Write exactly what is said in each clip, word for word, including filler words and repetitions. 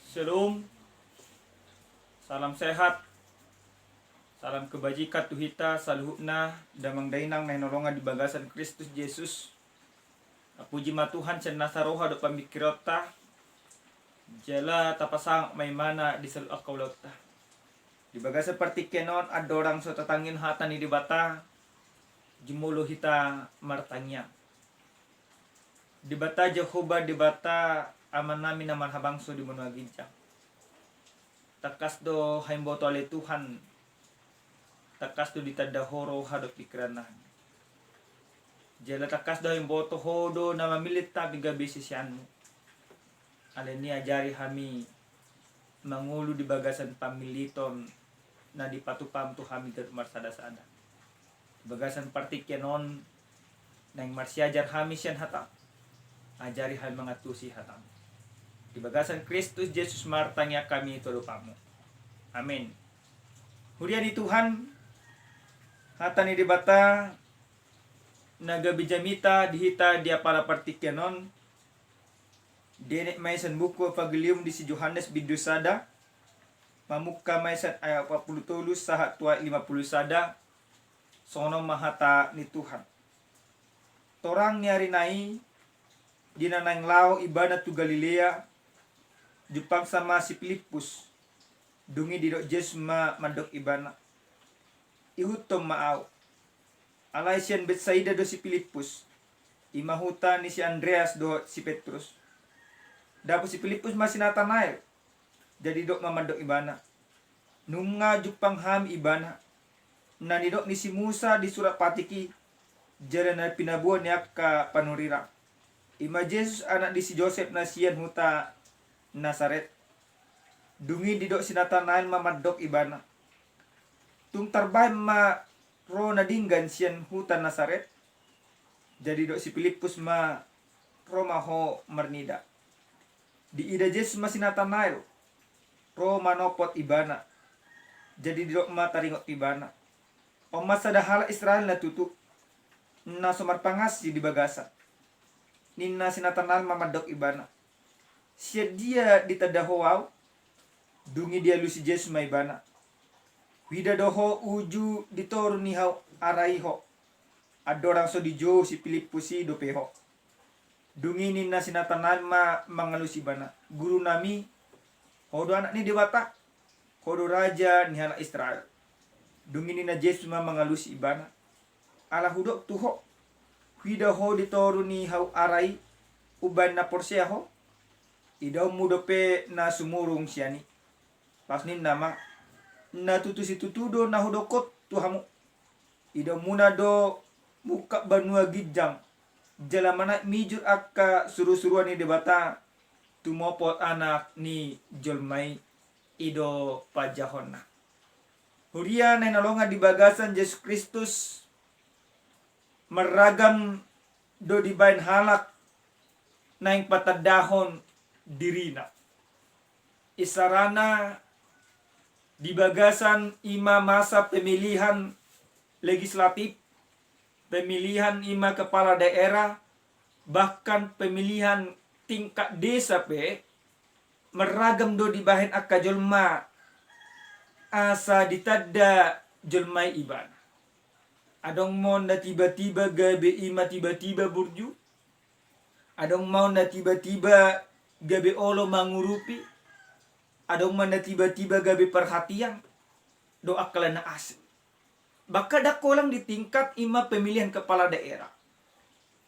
Shalom. Salam sehat. Salam kebajikan tu hita saluhutna, damang dainang na hinaholongan di bagasan Kristus Jesus. Puji ma Tuhan, sian nasa roha dohot pamingkiranta, jala tapasangap ma ibana di saluhut angka ulaonta. Di bagasan partingkian on, andorang so tatangihon hata ni Debata, jumolo hita martangiang. Debata Jahowa, Debata Amanami na marhabangso di banua ginjang, tangkas do hami mamboto ale Tuhan, tangkas do ditanda Ho roha dohot pingkiranna. Jala tangkas do hami mamboto Ho do na mamillit hami gabe siseanMu. Alani i ajari hami mangolu di bagasan pamilliton na dipatupa Ho tu hami ganup marsadasada. Di bagasan partingkian on, naeng marsiajar hami sian hataM, ajari hami mangantusi hataM. Di bagasan Kristus Jesus martangiang hami tu adopanMu. Amin. Huria ni Tuhan, hata ni Debata na gabe jamita di hita di apala partingkian on, dienet ma i sian buku Evangelium di si Johannes bindu sada, mamungka ma i sian ayat opat pulu tolu sahat tu ayat lima pulu sada. Songon on ma hata ni Tuhan. Torang ni ari na i, di na naeng laho ibana tu Galilea, jumpangsa ma si Pilippus. Dung i didok Jesus ma mandok ibana: Ihuthon ma ahu. Alai sian Betsaida do si Pilippus, i ma huta ni si Andreas dohot si Petrus. Dapot si Pilippus ma si Natanael, jadi didok ma mandok ibana: Nunga jumpang hami ibana, na nidok ni si Musa di surat patik i, jala na pinaboa ni angka panurirang, i ma Jesus anak ni si Josep na sian huta Nasaret. Dung i didok si Natanael ma mandok ibana: Tung tarbahen ma ro na denggan sian huta Nasaret? Jadi didok si Pilippus ma: Ro ma ho marnida. Diida Jesus ma si Natanael, ro manopot ibana. Jadi didok ma taringot tu ibana: On ma sada halak Israel na tutu, na so marpangansi di bagasan. Ninna si Natanael ma mandok ibana: Sian dia ditanda ho ahu? Dung i dialusi Jesus ma ibana: Huida do ho uju di toru ni hau ara i ho, andorang so dijou si Pilippus i dope ho. Dung i ninna si Natanael ma mangalusi ibana: Gurunami, ho do anak ni Debata, ho do raja ni halak Israel. Dung i ninna Jesus ma mangalusi ibana: Ala hudok tu ho, huida ho di toru ni hau ara i, umbahen na porsea ho? Idaonmu dope na sumurung sian i. Laos ninna ma: Na tutu situtu do na hudok on tu hamu. Idaonmuna do mungkap banua ginjang, jala manaek mijur angka surusuruan ni Debata, tumopot Anak ni jolma i. I do panjahonna. Huria na hinaholongan di bagasan Jesus Kristus, marragam do dibahen halak naeng patandahon dirina. Isarana di bagasan i ma masa pemilihan legislatif, pemilihan i ma kepala daerah, bahkan pemilihan tingkat desa pe, marragam do dibahen angka jolma asa ditanda jolma i ibana. Adong ma on na tiba-tiba gabe i ma tiba-tiba burju. Adong ma on na tiba-tiba gabe olo mangurupi. Adong ma na tiba-tiba gabe perhatian dohot angka na asing. Bahkan ndang holan di tingkat i ma pemilihan kepala daerah,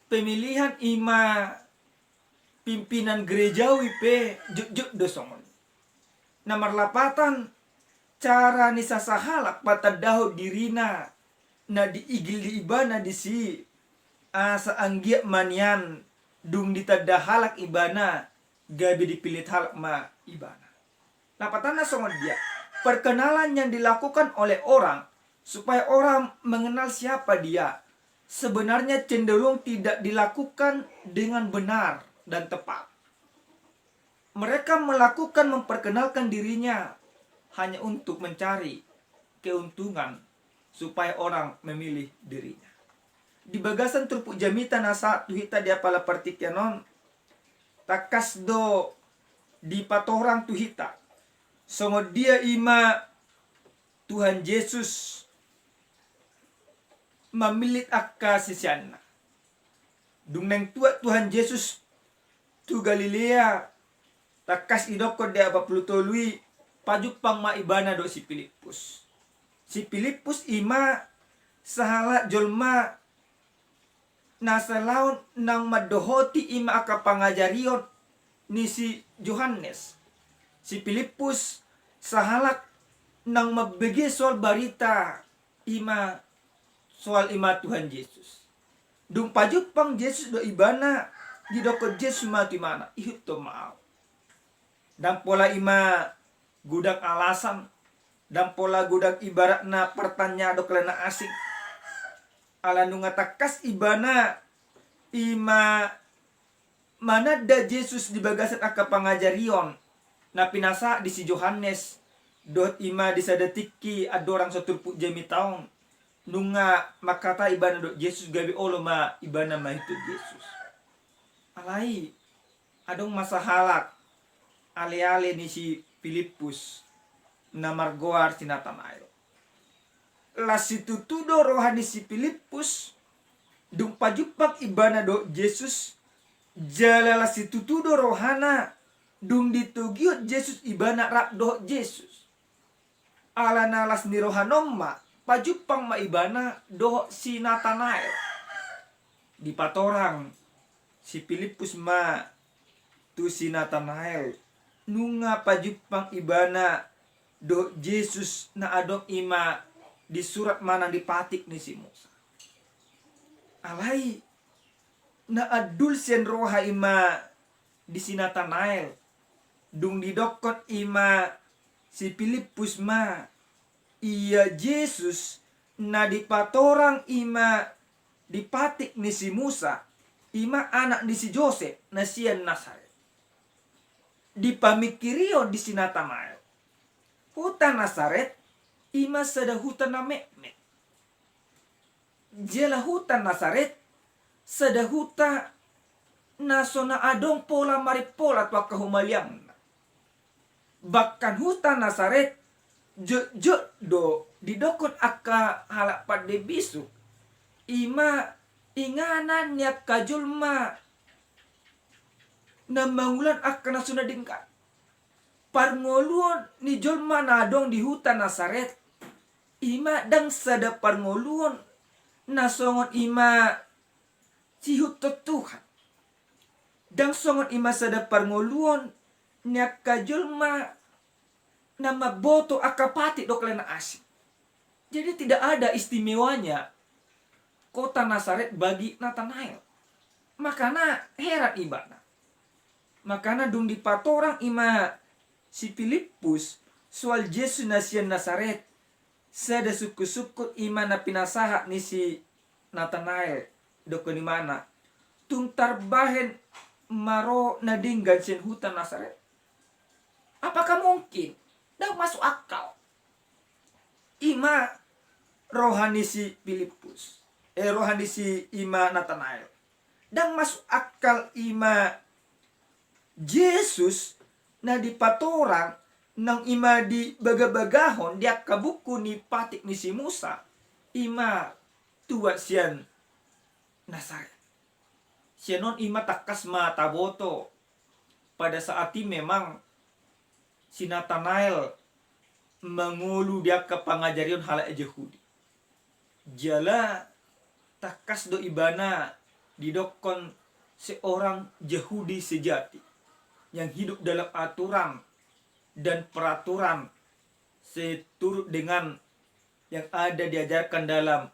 pemilihan i ma pimpinan gerejawi pe jotjot do songon i. Na marlapatan, cara ni sasahalak patandahon dirina na diigil di ibana disi, asa anggiat ma nian dung ditanda halak ibana, gabe dipillit halak ma ibana. Lapatanna songon dia? Perkenalan yang dilakukan oleh orang supaya orang mengenal siapa dia sebenarnya cenderung tidak dilakukan dengan benar dan tepat. Mereka melakukan memperkenalkan dirinya hanya untuk mencari keuntungan supaya orang memilih dirinya. Di bagasan turpuk jamita na sahat tu hita di apala partingkian on, tangkas do dipatorang tu hita songon dia i ma Tuhan Jesus mamillit angka siseanna. Dung naeng tuat Tuhan Jesus tu Galilea, tangkas didokkon di ayat opat pulu tolu i, pajumpang ma ibana dohot si Pilippus. Si Pilippus i ma sahalak jolma na salaon naung mandohoti i ma angka pangajarion ni si Johannes. Si Pilippus sahalak naung mambege soal barita i ma, soal i ma Tuhan Jesus. Dung pajumpang Jesus dohot ibana, didokkon Jesus ma tu ibana, ihuthon ma ahu. Ndang pola i ma godang alasan, ndang pola godang ibaratna pertanyaan dohot kalena asing. Ala nunga tangkas ibana i ma mananda Jesus di bagasan angka pangajarion na pinasahat di si Johannes, dohot i ma di sada tingki andorang so turpuk jamita on, nunga mangkatai ibana dohot Jesus gabe olo ma ibana maihuthon Jesus. Alai adong ma sahalak aleale ni si Pilippus na margoar si Natanael. Las situtu do roha ni si Pilippus dung pajumpang ibana dohot Jesus, jala las situtu do rohana dung ditogihon Jesus ibana rap dohot Jesus. Ala na las ni rohana on ma, pajumpang ma ibana dohot si Natanael. Dipatorang si Pilippus ma tu si Natanael, nunga pajumpang ibana dohot Jesus na adong i ma di surat manang di patik ni si Musa. Alai na andul sian roha i ma di si Natanael, dung didokkon i ma si Pilippus ma, ia Jesus na dipatorang i ma di patik ni si Musa, i ma anak ni si Josep na sian Nasaret. Dipamingkirion di si Natanael, huta Nasaret i ma sada huta na metmet. Jala huta Nasaret sada huta na so na adong pola marimpola tu angka humaliangna. Bahkan huta Nasaret jotjot do didokkon angka halak pande bisuk i ma inganan ni angka jolma na mangulahon angka na so na denggan. Parngoluon ni jolma na adong di huta Nasaret i ma ndang sada parngoluon na songon i ma siihuthon Tuhan. Ndang songon i ma sada parngoluon ni angka jolma na mamboto angka patik dohot kalena asing. Jadi tidak ada istimewanya kota Nasaret bagi Natanael. Makana heran ibana. Makana dung dipatorang i ma si Pilippus soal Jesus na sian Nasaret, sada sungkunsungkun i ma na pinasahat ni si Natanael, didokkon ibana, tung tarbahen ma ro na denggan sian huta Nasaret? Apakah mungkin? Ndang masuk akal. I ma roha ni si Pilippus, eh, roha ni si i ma Natanael. Ndang masuk akal i ma Jesus na dipatorang naung i ma dibagabagahon di angka buku ni patik ni si Musa, i ma tuat sian Nasaret. Sian on i ma tangkas ma taboto, pada saat i memang si Natanael mangolu di angka pangajarion halak Jahudi. Jala tangkas do ibana didokkon seorang Jahudi sejati yang hidup dalam aturan dan peraturan seturut dengan yang ada diajarkan dalam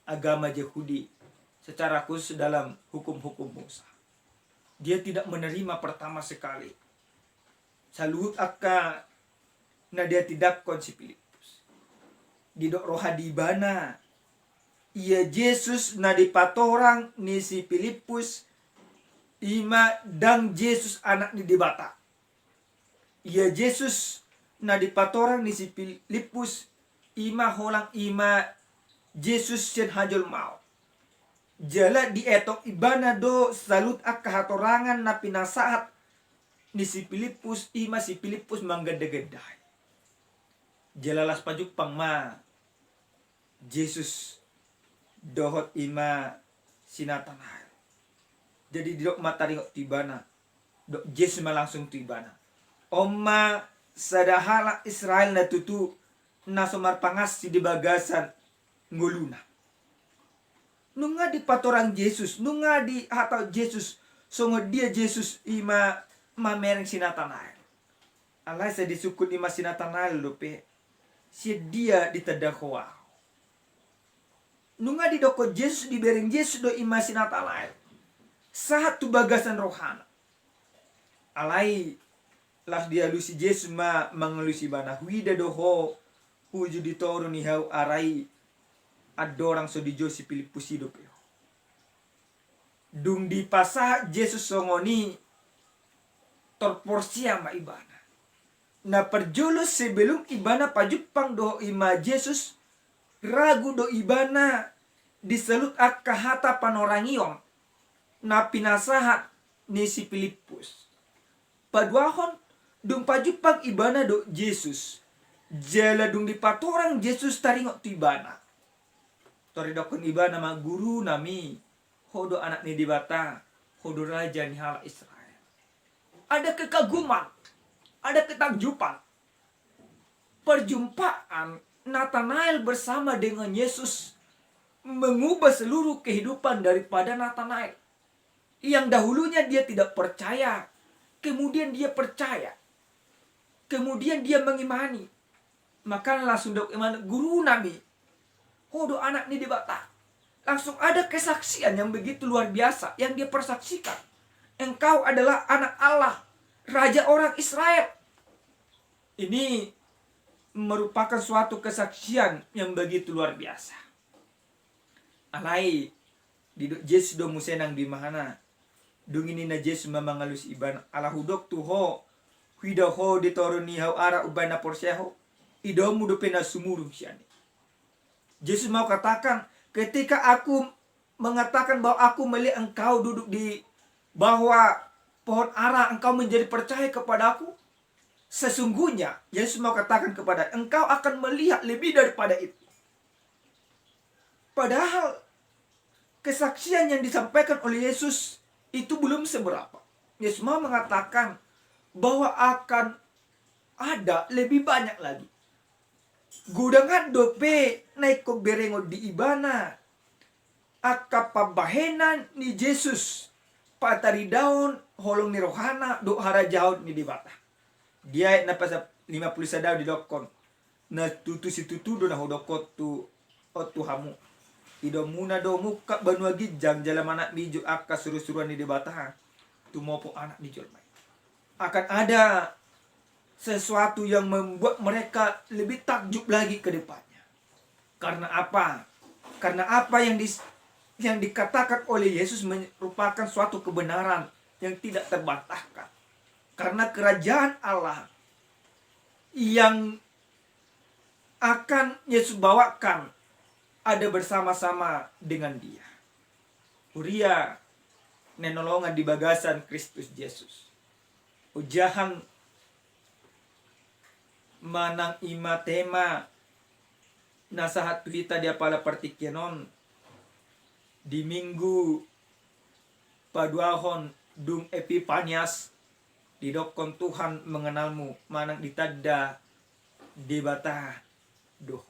agama Jahudi, secara khusus dalam hukum-hukum Musa. Dia tidak menerima pertama sekali saluhut angka na dihatindanghon si Pilippus. Didok roha di ibana, ia Jesus na dipatorang ni si Pilippus i ma ndang Jesus anak ni Debata. Ia Jesus na dipatorang ni si Pilippus i ma holan i ma Jesus sian hajolmaon. Jala dietong ibana do saluhut angka hatorangan na pinasahat ni si Pilippus, i ma si Pilippus manggandagandai. Jala laos pajumpang ma Jesus dohot i ma si Natanael. Jadi didok ma taringot tu ibana, dok Jesus ma langsung tu ibana, on ma sada halak Israel na tutu na so marpangansi di bagasan ngoluna. Nunga dipatorang Jesus, nunga dihatahon Jesus songon dia Jesus i ma mamereng si Natanael. Alai sai disungkun i ma si Natanael dope, sian dia ditanda ho ahu? Nunga didokkon Jesus, dibereng Jesus do i ma si Natanael sahat tu bagasan rohana. Alai laos dialusi Jesus ma mangalusi ibana, huida do ho uju di toru ni hau ara i, andorang so dijou si Pilippus i dope ho. Dung dipasahat Jesus songon i, tor porsea ma ibana. Na parjolo, sebelum ibana pajumpang dohot i ma Jesus, ragu do ibana di saluhut angka hata panorangion na pinasahat ni si Pilippus. Paduahon, dung pajumpang ibana dohot Jesus, jala dung dipatorang Jesus taringot tu ibana, tor didokkon ibana ma, Guru nami, ho do Anak ni Debata, ho do Raja ni halak Israel. Ada kekaguman, ada ketakjuban. Perjumpaan Natanael bersama dengan Yesus mengubah seluruh kehidupan daripada Natanael. Yang dahulunya dia tidak percaya, kemudian dia percaya, kemudian dia mengimani. Maka langsung dok iman, Guru nami, ho do Anak ni Debata. Langsung ada kesaksian yang begitu luar biasa yang dia persaksikan. Engkau adalah Anak Allah, Raja orang Israel. Ini merupakan suatu kesaksian yang begitu luar biasa. Alai didok Jesus do muse nang di imana. Dung i ninna Jesus ma mangalusi ibana, ala hudok tu ho, huida ho di toru ni hau ara umbahen na porsea ho, idaonmu dope na sumurung sian i. Jesus mau katakan, ketika aku mengatakan bahwa aku melihat engkau duduk di bawah pohon ara, engkau menjadi percaya kepadaku. Sesungguhnya, Yesus mau katakan kepada, engkau akan melihat lebih daripada itu. Padahal kesaksian yang disampaikan oleh Yesus itu belum seberapa. Yesus mau mengatakan bahwa akan ada lebih banyak lagi. Godang dope na ingkon berengon di ibana angka pambahenan ni Jesus, pataridaon holong ni rohana dohot harajaon ni Debata. Di ayat na pasa-, lima puluh sada didokkon, na tutu situtu do na hudok on tu, on tu hamu. Idaonmuna do mungkap banua ginjang jala manat mijur angka surusuruan ni Debata, tumopo Anak ni jolma i. Akan ada sesuatu yang membuat mereka lebih takjub lagi ke depannya. Karena apa? Karena apa yang dis-, yang dikatakan oleh Yesus merupakan suatu kebenaran yang tidak terbantahkan. Karena kerajaan Allah yang akan Yesus bawakan ada bersama-sama dengan Dia. Huria na hinaholongan di bagasan Kristus Jesus. Ojahan ma nang i ma tema na sahat tu hita di apala partingkian on, di Minggu paduahon dung Epipanias, didokkon Tuhan mengenalmu, manang ditanda Debata do.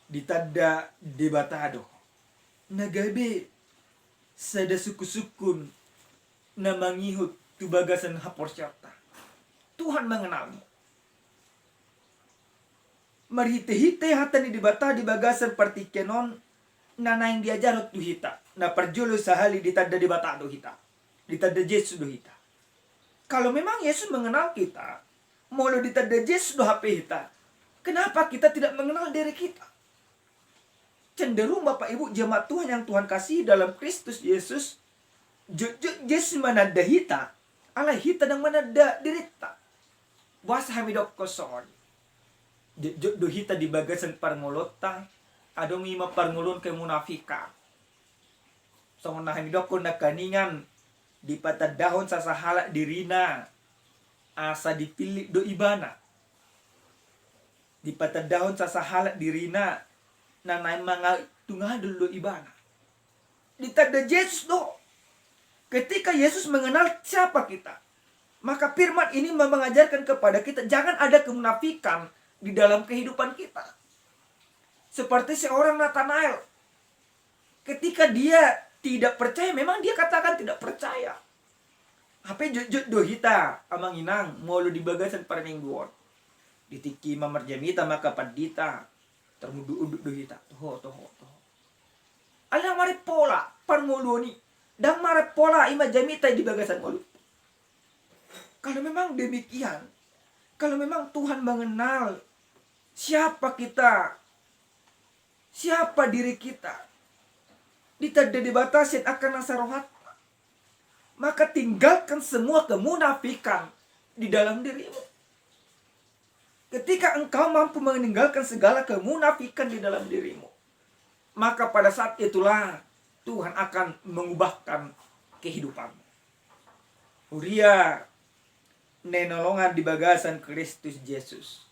Ditanda Debata do. Na gabe sada sungkunsungkun na mangihut tu bagasan haporseaonta. Tuhan mengenalmu. Marhitehite hata ni Debata di bagasan partingkian on na naeng diajarhon tu hita, na parjolo sahali ditanda Debata do hita, ditanda Jesus do hita. Kalau memang Yesus mengenal kita, molo ditanda Jesus do hape hita, kenapa kita tidak mengenal diri kita? Cenderung Bapak Ibu jemaat Tuhan yang Tuhan kasihi dalam Kristus Yesus, jotjot Jesus mananda hita, alai hita ndang mananda dirinta. Boasa hami dokkon songon i? Jotjot do hita di bagasan parngoluonta, adong i ma parngoluon kemunafikan. Songon na hami dokkon nangkiningan, Dipatandahon sasahalak dirina asa dipillit do ibana. Dipatandahon sasahalak dirina na naeng mangatungadul do ibana. Ditanda Jesus do. Ketika Yesus mengenal siapa kita, maka firman ini mengajarkan kepada kita jangan ada kemunafikan di dalam kehidupan kita. Seperti seorang Natanael, ketika dia tidak percaya, memang dia katakan tidak percaya. Hape jotjot do hita amang inang molo di bagasan parmingguon. Di tingki ima marjamita mangka pandita, tarunduk-unduk do hita, toho toho toho. Alai ndang marpola parngoluon i, ndang marpola ima jamita di bagasan ngolu. Kalau memang demikian, kalau memang Tuhan mengenal siapa kita, siapa diri kita, ditanda Debata sian angka nasa rohanta, maka tinggalkan semua kemunafikan di dalam dirimu. Ketika engkau mampu meninggalkan segala kemunafikan di dalam dirimu, maka pada saat itulah Tuhan akan mengubahkan kehidupanmu. Huria na hinaholongan di bagasan Kristus Jesus,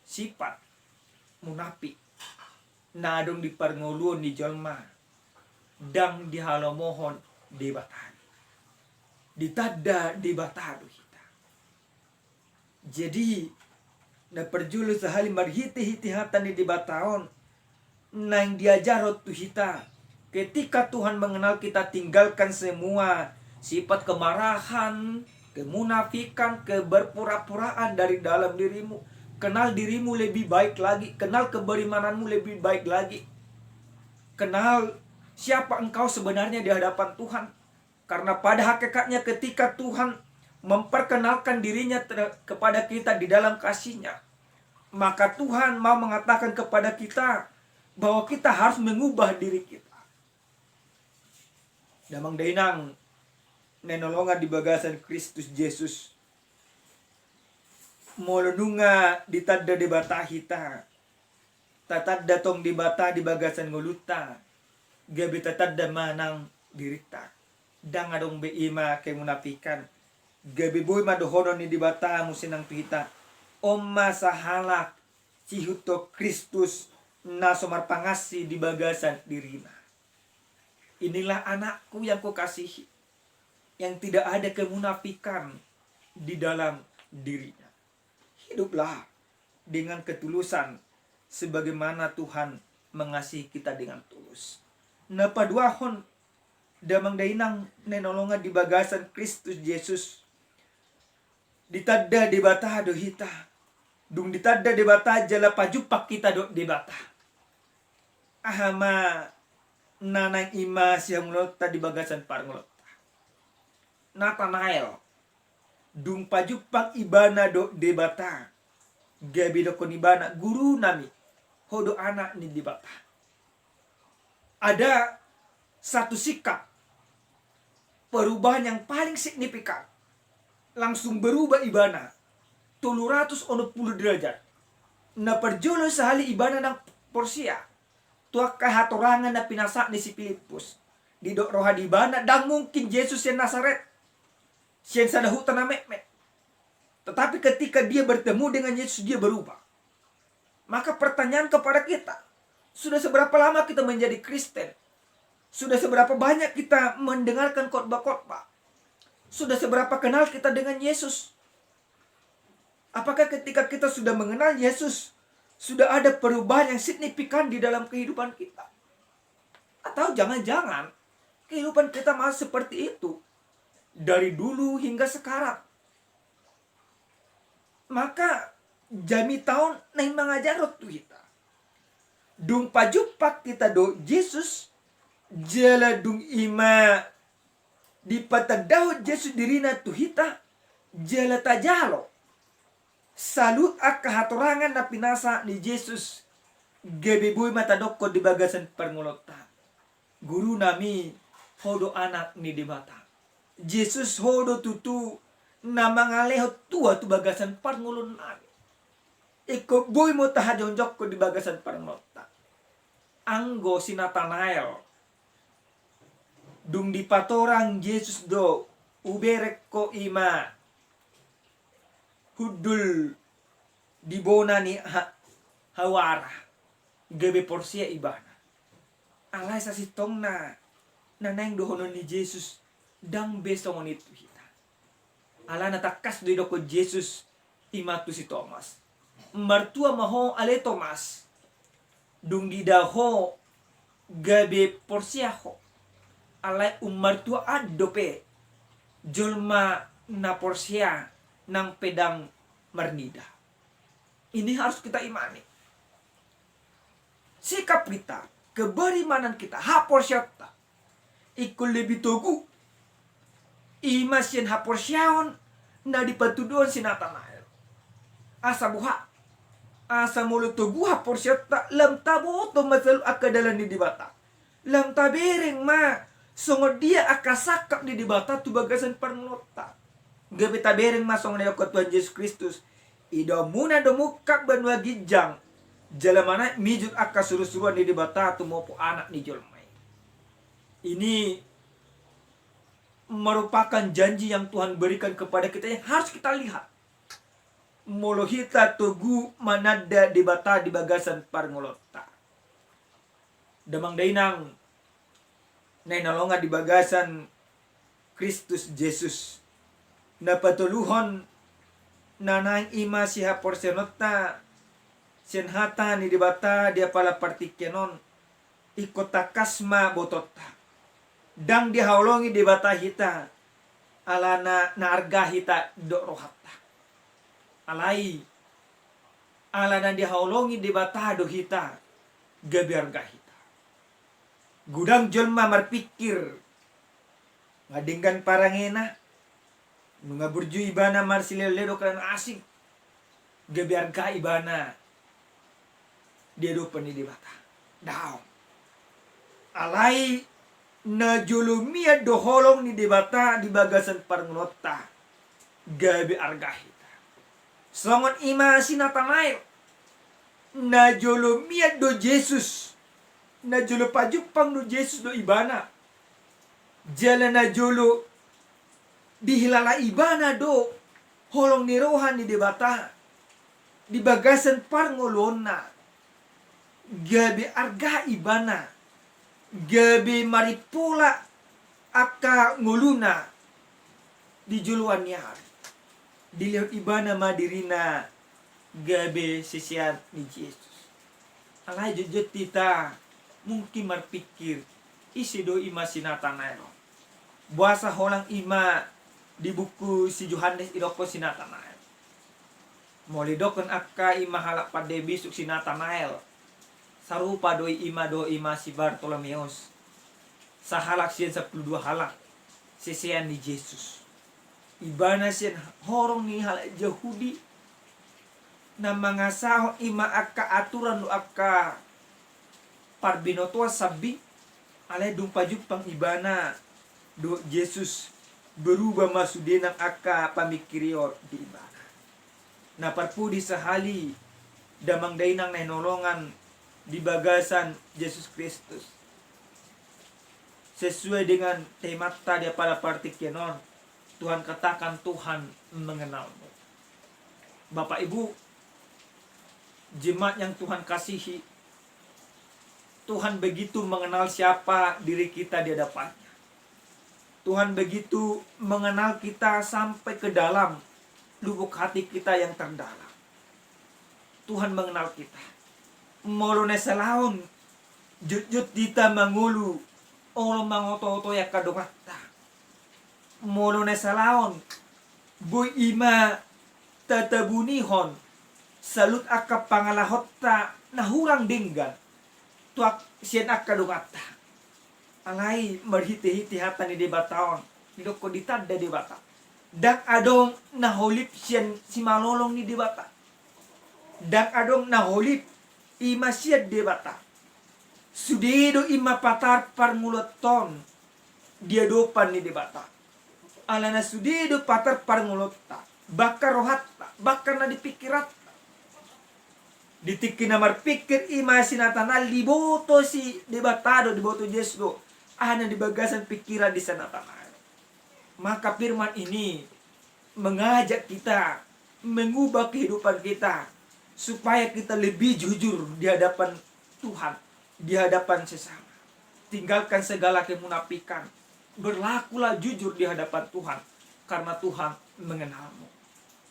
sifat munafik na adong di parngoluon ni jolma ndang dihalomohon Debata. Ditanda Debata do hita. Jadi, na parjolo sahali marhitehite hata ni Debata on, naeng diajarhon tu hita, ketika Tuhan mengenal kita, tinggalkan semua sifat kemarahan, kemunafikan, keberpura-puraan dari dalam dirimu. Kenal dirimu lebih baik lagi, kenal keberimananmu lebih baik lagi. Kenal siapa engkau sebenarnya di hadapan Tuhan. Karena pada hakikatnya ketika Tuhan memperkenalkan dirinya ter- kepada kita di dalam kasihnya, maka Tuhan mau mengatakan kepada kita bahwa kita harus mengubah diri kita. Damang dainang na hinaholongan di bagasan Kristus Jesus, molo nunga ditanda Debata hita, tatanda tong Debata di bagasan ngolunta, gabe tatanda ma nang dirinta. Ndang adong be ima kemunafikan. Gabe boi ma dohonon ni Debata muse nang tu hita, on ma sahalak siihuthon Kristus na so marpangansi di bagasan dirina. Inilah anakku yang kukasihi, yang tidak ada kemunafikan di dalam dirinya. Hiduplah dengan ketulusan sebagaimana Tuhan mengasihi kita dengan tulus. Na paduahon, damang dainang na hinaholongan di bagasan Kristus Jesus, ditanda Debata do hita. Dung ditanda Debata jala pajumpang hita dohot Debata, aha ma na naeng ima sihaholongonta di bagasan parngoluonta? Natanael, dung pajumpang ibana dohot Debata, gabe didokkon ibana, Gurunami, ho do Anak ni Debata. Ada satu sikap perubahan yang paling signifikan. Langsung berubah ibana tolu ratus onom pulu derajat. Na parjolo sahali ibana ndang porsea tu angka hatorangan na pinasahat ni si Pilippus. Didok roha ni ibana, ndang mungkin Jesus sian Nasaret, sian sada huta na metmet. Tetapi ketika dia bertemu dengan Yesus, dia berubah. Maka pertanyaan kepada kita, sudah seberapa lama kita menjadi Kristen? Sudah seberapa banyak kita mendengarkan khotbah-khotbah? Sudah seberapa kenal kita dengan Yesus? Apakah ketika kita sudah mengenal Yesus, sudah ada perubahan yang signifikan di dalam kehidupan kita? Atau jangan-jangan kehidupan kita masih seperti itu dari dulu hingga sekarang? Maka jamita on naeng mangajarhon tu hita. Dung pajumpang hita dohot Jesus, jala dung ima dipatandahon Jesus dirina tu hita, jala tajalo saluhut angka hatorangan na pinasahat ni Jesus, gabe boi ma tadokkon di bagasan parngoluonta, Gurunami, ho do Anak ni Debata. Jesus, ho do tutu na mangalehon tua tu bagasan parngoluonnami. Ingkon boi ma tahajongjongkon di bagasan parngoluonta. Anggo si Natanael Dung dipatorang Jesus do, ubereng ho i ma hundul di bona ni ha-, hawara, gabe porsea ibana. Alai sasintongna na naeng dohonon ni Jesus, ndang be songon i tu hita. Alana tangkas do didokkon Jesus i ma tu si Tomas: Martua ma ho ale Tomas, dung diida ho gabe porsea ho. Alai ummartuaan dope jolma na porsea nang pe ndang marnida. Ini harus kita imani. Sikap kita, keberimanan kita, haporseaonta ingkon lebih togu i ma sian haporseaon na dipatuduhon si Natanael. Asa boha? Asa molo togu haporseaonta, lam taboto ma saluhut angka dalan ni Debata. Lam tabereng ma songon dia angka sangkap ni Debata tu bagasan parngoluonta. Gabe tabereng ma songon na didokkon Tuhan Jesus Kristus: Idaonmuna do mungkap banua ginjang, jala manaek mijur angka surusuruan ni Debata tumopo Anak ni jolma i. Ini merupakan janji yang Tuhan berikan kepada kita yang harus kita lihat. Molo hita togu mananda Debata di bagasan parngoluonta. Damang dainang na hinaholongan di bagasan Kristus Jesus. Na patoluhon na naeng i ma sihaporseaonta sian hata ni Debata di apala partingkian on, ingkon tangkas ma botoonta. Ndang dihaholongi Debata hita alana na arga hita dohot rohanta. Alai alana dihaholongi Debata do hita gabe arga hita. Godang jolma marpingkir, nga denggan parangena, nunga burju ibana marsilehonlehon dohot na asing, gabe arga ibana di adopan ni Debata. Daong. Alai najolo mian do holong ni Debata di bagasan parngoluonta, gabe arga hita. Songon i ma si Natanael. Najolo mian do Jesus, najolo pajumpang do Jesus do ibana. Jala najolo dihilala ibana do holong ni roha ni Debata di bagasan parngoluonna. Gabe arga ibana, gabe marimpola angka ngoluna di joloan ni ari. Dilehon ibana ma dirina gabe sisean ni Jesus. Alai jotjot hita mungkin marpingkir, ise do i ma si Natanael on? Boasa holan i ma di buku si Johannes didokkon si Natanael? Molo didokkon angka i ma halak pande bisuk si Natanael, sarupa do i ma dohot i ma si Bartolomeus, sahalak sian sampulu dua halak sisean ni Jesus. Ibana sian horong ni halak Jahudi na mangasahon i ma angka aturan dohot angka parbinotoan sambing, alai dung pajumpang ibana dohot Jesus, berubah ma sude nang angka pamingkirion di ibana. Na parpudi sahali, damang dainang na hinaholongan di bagasan Jesus Kristus. Sesuai dengan temanta di apala partingkian on, Tuhan katakan Tuhan mengenalmu. Bapak Ibu, jemaat yang Tuhan kasihi, Tuhan begitu mengenal siapa diri kita di hadapan-Nya. Tuhan begitu mengenal kita sampai ke dalam lubuk hati kita yang terdalam. Tuhan mengenal kita. Molo na salaon jotjot hita mangolu, olo mangotootoi angka donganta. Molo na salaon boi i ma tatabunihon saluhut angka pangalahonta na hurang denggan tu ak-, sian angka donganta. Alai marhitehite hata ni Debata on, didokkon ditanda Debata, ndang adong na holip sian simalolong ni Debata. Ndang adong na holip i ma sian Debata. Sude do i ma patar parngoluonta on di adopan ni Debata. Alana sude do patar parngoluonta, bahkan rohanta, bahkan na di pingkiranta. Di tingki na marpingkir i ma si Natanael, diboto si Debata do, diboto Jesus do Aha na di bagasan pikiran di sana tanah. Maka firman ini mengajak kita, mengubah kehidupan kita, supaya kita lebih jujur di hadapan Tuhan, di hadapan sesama. Tinggalkan segala kemunafikan. Berlakulah jujur di hadapan Tuhan, karena Tuhan mengenalmu.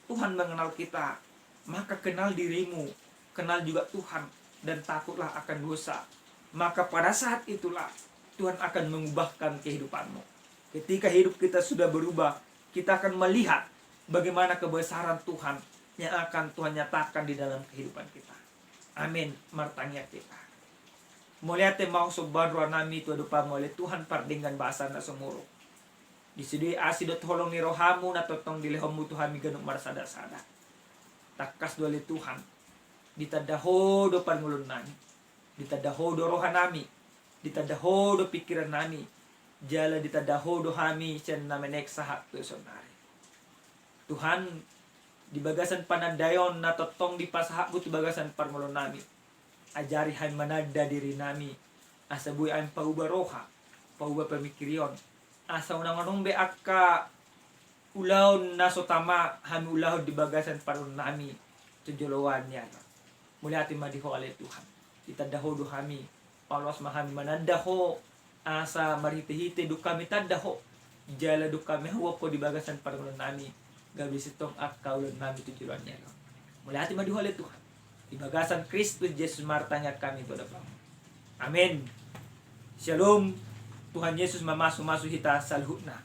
Tuhan mengenal kita, maka kenal dirimu, kenal juga Tuhan, dan takutlah akan dosa. Maka pada saat itulah Tuhan akan mengubahkan kehidupanmu. Ketika hidup kita sudah berubah, kita akan melihat bagaimana kebesaran Tuhan yang akan Tuhan nyatakan di dalam kehidupan kita. Amin. Martangiang hita. Mauliate ma somba roha nami tu adopanmu ale Tuhan pardenggan basa na sumurung. Disi do i asi dohot holong ni rohamu na tongtong dilehonmu tu hami ganup marsada-sada. Tangkas do ale Tuhan, ditanda ho do parngoluon nami, ditanda ho do roha nami, ditanda ho do pikiran nami, jala ditanda ho do hami sian na menek sahat tu saonnari. Tuhan, di bagasan panandaion na tongtong dipasahatmu tu bagasan parngoluon nami, ajari hami mananda diri nami, asa boi hami pauba roha, pauba pamikirion, asa unang adong be angka ulaon na so tama hami ulahon di bagasan parngoluon nami tu joloan ni ari on. Mauliate ma di ho ale Tuhan, ditanda ho do hami, paloas ma hami mananda ho, asa marhite-hite dung hami tanda ho, jala dung hami hauhon ho di bagasan parngoluon nami, gabe sintong angka ulaon nami tu joloan ni ari on. Mauliate ma di ho ale Tuhan, di bagasan Kristus Jesus martangiang hami tu adopanmu. Amin. Syalom. Tuhan Yesus mamasu-masu hita saluhutna.